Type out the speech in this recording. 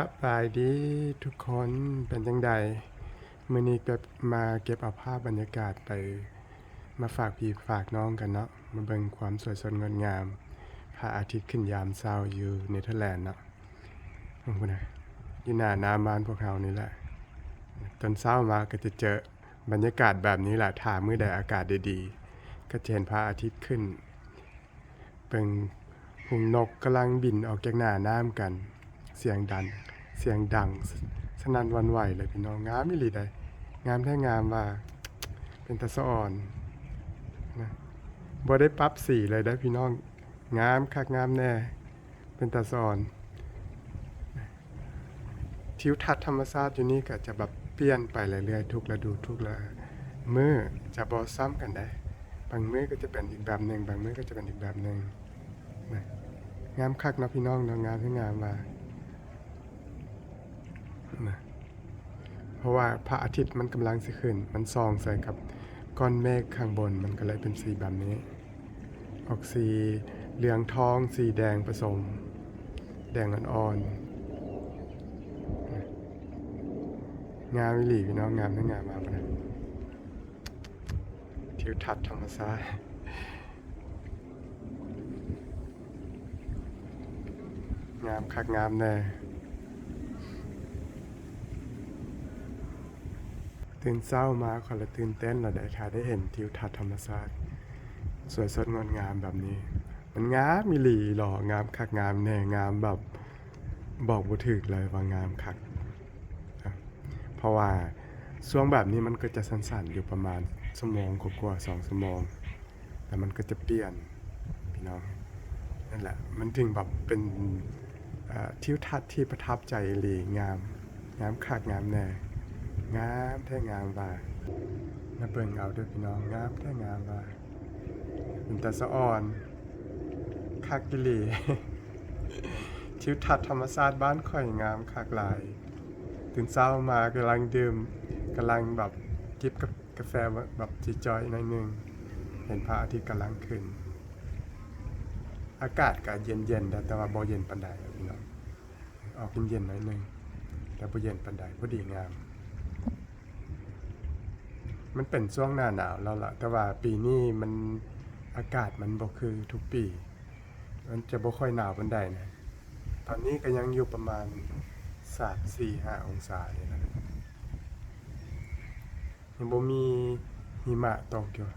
ສະບາຍດີທຸກຄົນ ເປັນຈັ່ງໃດ? ມື້ນີ້ເກັບ ມາເກັບເອົາພາບບັນຍາກາດໄປ ມາຝາກພີ່ຝາກນ້ອງກັນເນາະ ມາເບິ່ງຄວາມສວຍສົດງົດງາມ ພະອາທິດຂຶ້ນຍາມເຊົ້າຢູ່ເນເທີແລນເນາະ. ເບິ່ງພຸ້ນນະ ຢູ່ໜ້ານ້ຳບ້ານພວກເຮົານີ້ແຫຼະ. ຕອນເຊົ້າມາກໍຈະເຈີບັນຍາກາດແບບນີ້ແຫຼະ ຖ້າມື້ໃດອາກາດດີໆ ກໍຈະເຫັນພະອາທິດຂຶ້ນ. ເບິ່ງຝູງນົກກຳລັງບິນອອກຈາກໜ້ານ້ຳກັນ ສຽງດັງ ສຽງດັງສະ ສະໜັ່ນຫວັ່ນໄຫວເລີຍພີ່ນ້ອງ. ງາມອີ່ຫຼີໃດ໋ ງາມແທ້ງາມວ່າ ເປັນຕາສະອອນນະ. ບໍ່ໄດ້ປັບສີເລີຍເດີພີ່ນ້ອງ ງາມຄັກງາມແນ່ ເປັນຕາສະອອນ. ທິວທັດທຳມະຊາດຢູ່ນີ້ກໍຈະແບບປ່ຽນໄປເລື້ອຍໆ ທຸກລະດູ ທຸກລະມື້ຈະບໍ່ຊ້ຳກັນໃດ໋. ບາງມື້ກໍຈະເປັນອີກແບບໜຶ່ງ ບາງມື້ກໍຈະເປັນອີກແບບໜຶ່ງນະ. ງາມຄັກເນາະພີ່ນ້ອງເນາະ ງາມແທ້ງາມວ່ານະ. ເພາະວ່າພະອາທິດມັນກຳລັງຊິຂຶ້ນ ມັນສ່ອງໃສ່ກັບກ້ອນເມກຂ້າງບົນ ມັນກໍເລີຍເປັນສີແບບນີ້ ອອກສີເຫຼືອງທອງ ສີແດງປະສົມ ແດງອ່ອນໆ. ງາມອີ່ຫຼີພີ່ນ້ອງ ງາມແທ້ງາມ ງາມຂະໜາດ. ທິວທັດທຳມະຊາດ ງາມຄັກງາມແນ່. ຕື່ນເຊົ້າມາຂ້ອຍລະຕື່ນເຕັ້ນລະໄດ໋ ຖ້າໄດ້ເຫັນທິວທັດທຳມະຊາດ ສວຍສົດງົດງາມແບບນີ້. ມັນງາມອີ່ຫຼີເນາະ ງາມຄັກງາມແນ່ ງາມແບບບອກບໍ່ຖືກເລີຍວ່າງາມຄັກ. ເພາະວ່າຊ່ວງແບບນີ້ມັນກໍຈະສັ້ນໆ ຢູ່ປະມານຊົ່ວໂມງກວ່າໆ ສອງຊົ່ວໂມງ ແລ້ວມັນກໍຈະປ່ຽນພີ່ນ້ອງ. ນັ້ນແຫຼະ ມັນເຖິງແບບເປັນ ເອີ ທິວທັດທີ່ປະທັບໃຈອີ່ຫຼີ ງາມ ງາມຄັກງາມແນ່ ງາມແທ້ງາມວ່າ. ມາເບິ່ງເອົາເດີພີ່ນ້ອງ ງາມແທ້ງາມວ່າ ເປັນຕາສະອອນຄັກອີ່ຫຼີ. ທິວທັດທຳມະຊາດບ້ານຂ້ອຍງາມຄັກຫຼາຍ. ຕື່ນເຊົ້າມາກຳລັງດື່ມ ກຳລັງແບບຈິບກາ ກາແຟແບບຈິບຈ່ອຍໜ້ອຍໜຶ່ງ ເຫັນພະອາທິດກຳລັງຂຶ້ນ. ອາກາດກະເຢັນໆ ແຕ່ວ່າບໍ່ເຢັນປານໃດພີ່ນ້ອງ ອອກເຢັນໆ ໜ້ອຍໜຶ່ງ ແຕ່ບໍ່ເຢັນປານໃດ ພໍດີງາມ. ມັນເປັນຊ່ວງໜ້າໜາວແລ້ວລະ ແຕ່ວ່າປີນີ້ມັນ ອາກາດມັນບໍ່ຄືທຸກປີ ມັນຈະບໍ່ຄ່ອຍໜາວປານໃດນະ. ຕອນນີ້ກໍຍັງຢູ່ປະມານສາມ ສີ່ ຫ້າອົງສານີ້ລະ ຍັງບໍ່ມີຫິມະຕົກຢູ່.